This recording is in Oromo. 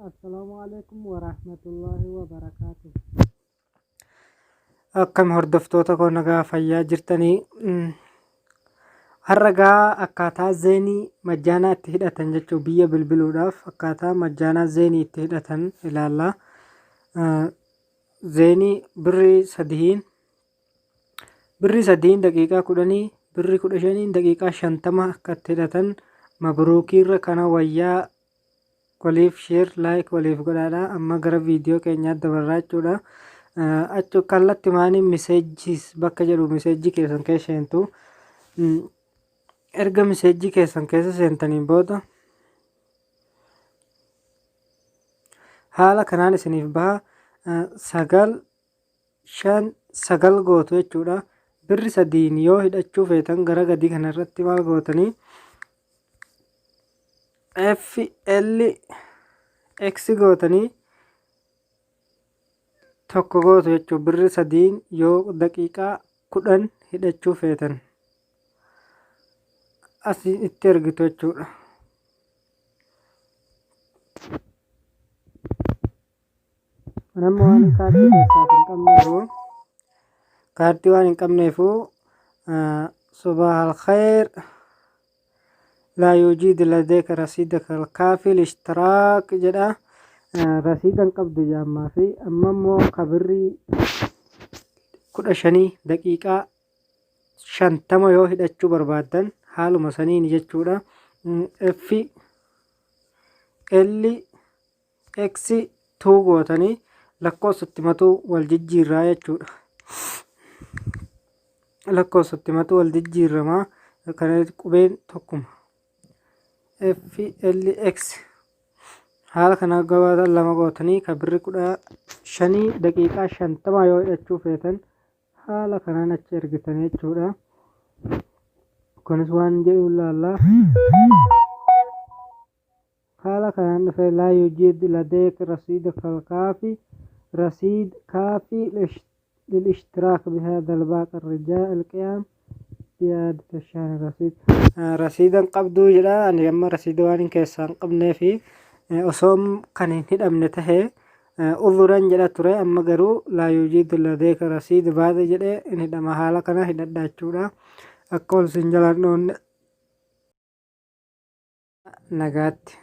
Assalaamu alaikum warahmatullaahi wabarakaatuh. Akkam hordoftoota koo, nagaa fayyaa jirtanii? Har'a gaa akkaataa zeenii majjaanaa itti hidhatan jechuu, biyya bilbiluudhaaf akkaataa majjaanaa zeenii itti hidhatan ilaalla. Zeenii birrii 3n daqiiqaa 10, birrii 15n daqiiqaa 50 akka itti hidhatan. Mabruukiirra kana wayyaa waliif share, like waliif godhaadha. Amma gara viidiyoo keenyaa dabarraa jechuudha. Achi kallatti maanii messages bakka jedhu message keessan keessa seentu. Erga message keessan keessa seentaniin booda haala kanaan isiniif baha. 959 gootu jechuudha. Birri 3n yoo hidhachuu feetan gara gadii kanarratti maal gootanii? F L X gootanii 1 gootu jechuudha. Birri 3n yoo daqiiqaa 10 hidhachuu feetan asii itti ergitu jechuudha. Nama waan kaardii keessaaf hin qabneefu, kaardii waan hin qabneefu, صباح الخير، لا يوجد لديك رصيدك الكافي الاشتراك jedha. Rasiida hin qabdu jaammaa fi amma immoo ka birrii 15 daqiiqaa 50 yoo hidhachuu barbaaddan haaluma saniin jechuudha. F L X 2 gootanii lakkoofsatti matuu wal jijjiirraa jechuudha. Lakkoofsatti matuu wal jijjiirramaa, kana qubeen tokkuma. F L X haala kana gabaatan 2 gootanii ka birri 15 daqiiqaa 50 yoo hidhachuu feetan haala kanaan achi ergitan jechuudha. Kunis waan jedhu ilaalla. Haala kanaan dhufe: لا يوجد لديك رصيدك الكافي، رصيد كافي للاشتراك بهذا الباقة، الرجاء القيام بإعادة الشحن الرصيد. Rasiida hin qabduu jedha. Ani amma rasiida waan hin keessaa hin qabnee fi osoo kan hin hidhamne tahee uzuran jedha ture. Amma garuu لا يوجد لديك رصيد baade jedhee hin hidhama. Haala kana hidhadha jechuudha, akka ol sin jalaan dhoonne. Nagaatti.